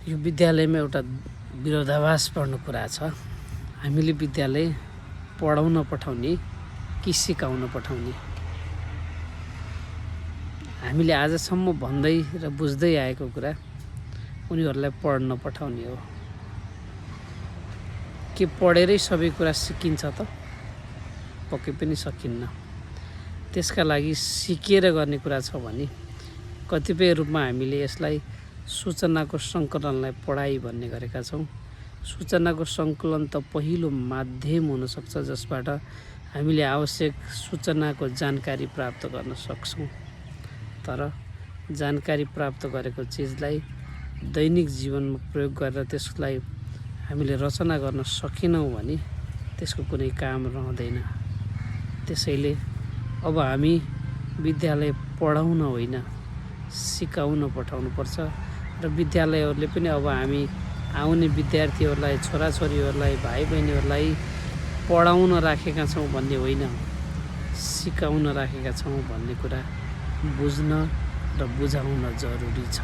यो विद्यालयमा एउटा विरोधाभासपूर्ण कुरा छ। हामीले विद्यालय पढाउन पठाउने कि सिकाउन पठाउने? हामीले आजसम्म भन्दै र बुझ्दै आएको कुरा उनीहरूलाई पढ्न पठाउने हो। के पढेरै सबै कुरा सिकिन्छ त? पक्कै पनि सकिन्न। त्यसका लागि सिकेर गर्ने कुरा छ भने कतिपय रूपमा हामीले यसलाई सूचनाको सङ्कलनलाई पढाइ भन्ने गरेका छौँ। सूचनाको सङ्कलन त पहिलो माध्यम हुनसक्छ जसबाट हामीले आवश्यक सूचनाको जानकारी प्राप्त गर्न सक्छौँ। तर जानकारी प्राप्त गरेको चिजलाई दैनिक जीवनमा प्रयोग गरेर त्यसलाई हामीले रचना गर्न सकेनौँ भने त्यसको कुनै काम रहँदैन। त्यसैले अब हामी विद्यालय पढाउन होइन सिकाउन पठाउनुपर्छ र विद्यालयहरूले पनि अब हामी आउने विद्यार्थीहरूलाई, छोराछोरीहरूलाई, भाइ बहिनीहरूलाई पढाउन राखेका छौँ भन्ने होइन, सिकाउन राखेका छौँ भन्ने कुरा बुझ्न र बुझाउन जरुरी छ।